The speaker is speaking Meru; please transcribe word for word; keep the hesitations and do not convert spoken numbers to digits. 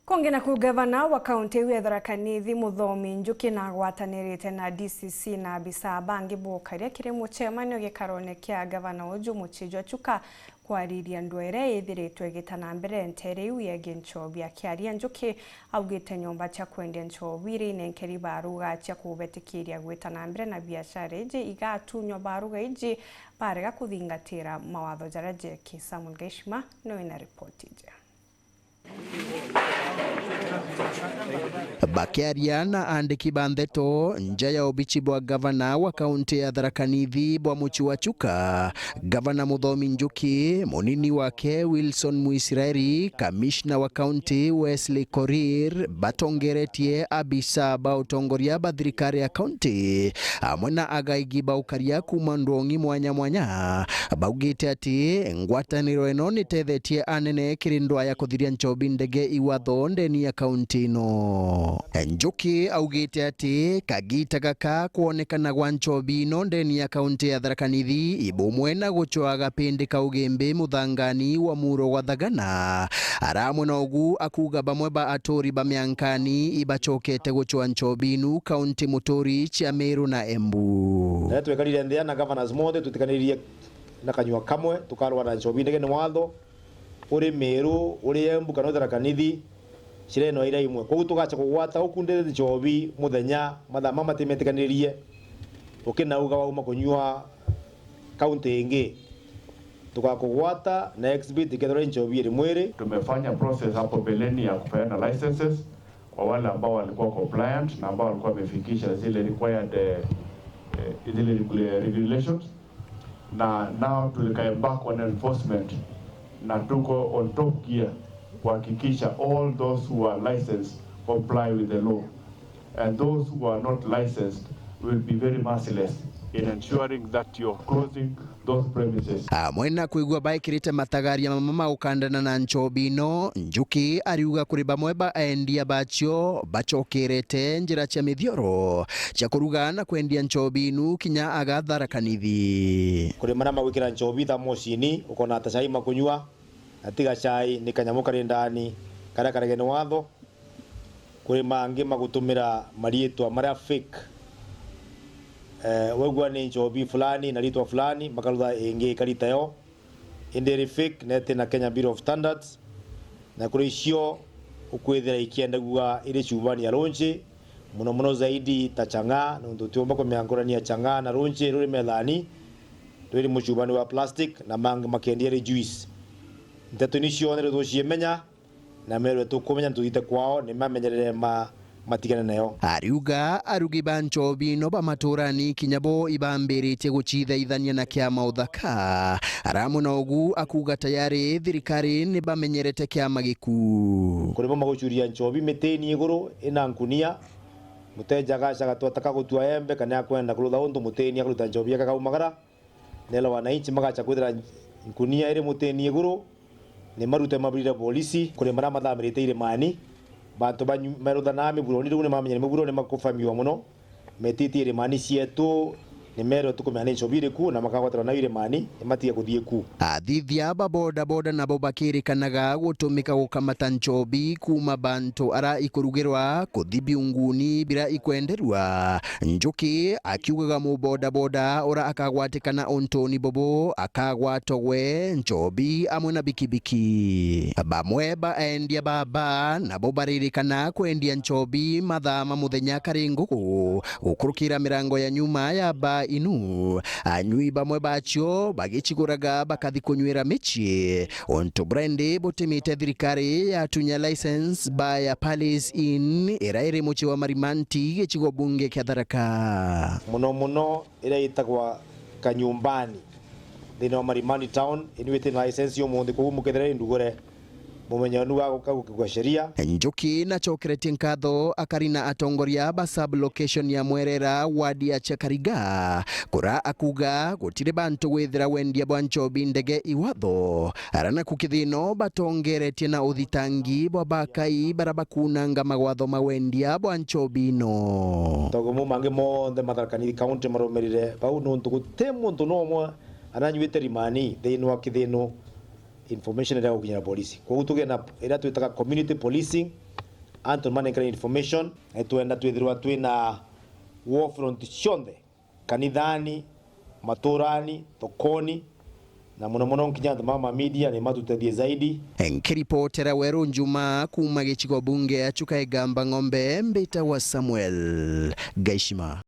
Kungi naku, gavana wa kaunti iu ya Tharaka Nithi, Muthomi Njuki, nagwatanirite na D C C na abisaa bangi bokaria kiri mucemanio gikarone kia gavana uju mucii jwa Chuka kwariria ndwere ithiritwe igita na mbere ntere iu yegii nchobi. Akiaria, Njuki augite nyomba cia kwendia nchobi iria inenkeri baruga cia kubetikiria gwita na mbere na biashara iji igatunywa baruga iji barega kuthingatira mawatho jaria jeki. Samuel Gaishima niwe wina ripoti iji. Bakiaria na aandiki ba ndeto nja ya obici bwa gavana wa kaunti ya Tharaka Nithi bwa mucii wa Chuka, Gavana Muthomi Njuki, munini wake Wilson Muisraeli, kamishna wa kaunti Wesley Korir, batongeretie abisa ba utongoria ba thirikari ya kaunti, amwe na agaigi ba ukaria kuuma ndwong'i mwanya mwanya, baugite ati ngwataniro ino nitethetie anene kiri ndwaa ya kuthiria nchobi ndege iwatho ndeni ya kaunti ino. Njuki augite ati kagita gaka kwonekana gwa nchobi ino ndeni ya kaunti ya Tharaka Nithi, ibumwe na gucwaa gapindi ka ugimbi muthangani wa muro gwa Thagana. Aramwe na ugu akuuga bamwe ba aturi ba miankani ibacokete gucwaa nchobi inu kaunti muturi cia Meru na Embu. Na twekarire nthia na governors monthe, tutikaniririe na kanyua kamwe, tukarwaa na nchobi ndege ni watho. Uri Meru, uri Embu, kana uri Tharaka Nithi, shira ino ira imwe. Koguo tugacha kugwata uku ndiri nchobi muthenya, mathaa mama matimetikanirie, ukinauga wauma kunyua kaunti ingi. Tugakugwata na exhibit ikethirwa i nchobi iri mwiri. Tumefanya process hapo mbeleni ya kupeana licenses kwa wale ambao walikuwa compliant na ambao walikuwa wamefikisha zile required, eh, eh, zile regula-, regulations. Na now tulika embark on enforcement, na tuko on top gear kuhakikisha all those who are licensed comply with the law, and those who are not licensed will be very merciless in ensuring that you're closing those premises. Amwe na kwigua baikirite matagaria mama ma gukandana na nchobi ino, Njuki ariuga kuri bamwe ba endia bacio bacokerete njira cia mithioro cia kuruga na kwendia nchobi inu kinya aga Tharaka Nithi. Kuri maria magwikira nchobi thamocini, ukona ta chai makunyua, na ti gachai, ni kanyamu kari ndani karia karege ni watho. Kuri mangi magutumira mariitwa maria fake. Eh, waigua ni nchobi fulani na riitwa fulani, makarutha ingi ikari tayo. Indi iri fake na itina Kenya Bureau of Standards, na kuri icio ukwithira ikiendagua iri cubani ya runji, muno muno zaidi ta Chang'aa, nontu utiumba kumenya ngurani ya Chang'aa na runji ruri methani, rwiri mucubani wa plastic, na mangi makiendia iri juice. Nteto ini cionthe rituciimenya, na meerwe tukumenya na tuthiite kwao, ni mamenyerere ma-, matigane nayo. Ariuga arugi ba nchobi no ba maturani kinya bo ibambiritie gucithaithania na kiama uthaka. Aramwe na ugu akuuga tayari thirikari ni bamenyerete kiama giku. Kuri bo magucuria nchobi mitini iguru ina nkunia, muteja agaca gatwata ka gutua embe kana akwenda kurutha untu mutini akaruta nchobi yake akaumagara. Nela wananchi magacha kwithira nkunia iri mutini iguru, ni marute maburire polisi. Kuri maria mathamirite irimani, bantu banyu-, meruthanaa miburoni riu ni mamenyere miburo ni makufamiwa muno. Metiti irimani cietu, ni merwe tukumenya ni nchobi iriku na makagwatirwa nayo irimani, ni matige kuthii ku. Athithia ba bodaboda nabo bakirikanaga gutumika gukamata nchobi kuuma bantu ara ikurugirwa kuthi biunguni bira ikwenderua. Njuki akiugaga mubodaboda ura akagwatikana untuni bubu akagwatwa gwe, nchobi amwe na bikibiki. Bamwe ba endia ba baa nabo baririkana kwendia nchobi mathaa ma muthenya kari ngugu gukurukira mirango ya nyuma ya baa inu. Anyui bamwe bacio bagiciguraga bakathi kunywira micii. Untu bura indi butimite thirikari yatunya license baa ya Palace Inn, ira iri mucii wa Marimanti, gicigo bunge kia Tharaka. Muno muno iria itagwa Kanyumbani, thiini wa Marimanti town, inu iti na license umunthi, koguo mukethira i ndugure, mumenye nu wa guka gukigwa sheria. Njuki nacokeretie nkatho akari na atongoria ba sub-location ya Mwerera, ward ya Chakariga, kura akuuga gutiri bantu gwithira wendia bwa nchobi ndege iwatho, ara naku kithino batongeretie na uthitangi bwa bakai bara bakunanga magwatho ma wendia bwa nchobi ino. Togo mau mangi monthe Matharaka Nithi County marumirire bau, nontu guti muntu no umwe aranyuite rimani thiini wa kithino information iria gukinyira polisi. Koguo tugie na iria twitaga community policing, antu manenkere information, na itwenda twithirwa twina war front cionthe, kanithani, maturani, thokoni, na muno muno nkinya antu ma ma media ni matutethie zaidi. Nkiripotera Weru Njuma kuuma gicigo bunge ya Chuka Igamba Ng'ombe, mbitagwa Samuel Gaishima.